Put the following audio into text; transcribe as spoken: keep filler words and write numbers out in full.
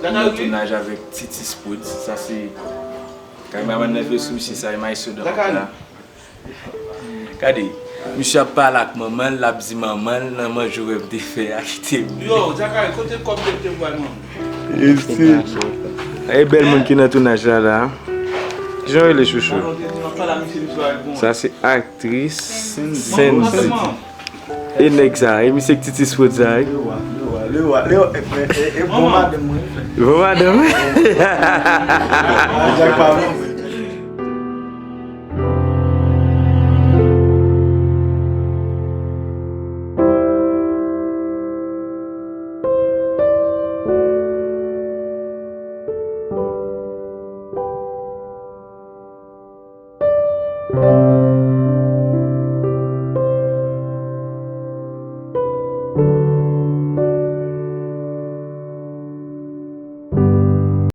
Nan tounaj avèk Titi Spoods, sa se kameramann nan vle sou misye, sa e maestro de la. Gade, misye ap pale ak manman l, l ap di manman l nan manje w wè m te fè a kite m. Yo, Jakay, kote kòb yo te pran non? E bèl moun ki nan tounaj la la. Kijan w rele chouchou? Sa se aktris Sendy. E nèg sa, e misye k Titi Spoods sa, wi. Lewa, lewa, lewa, lewa, e, e, e bon madanm mwen. Bon madanm. Jack pa bon.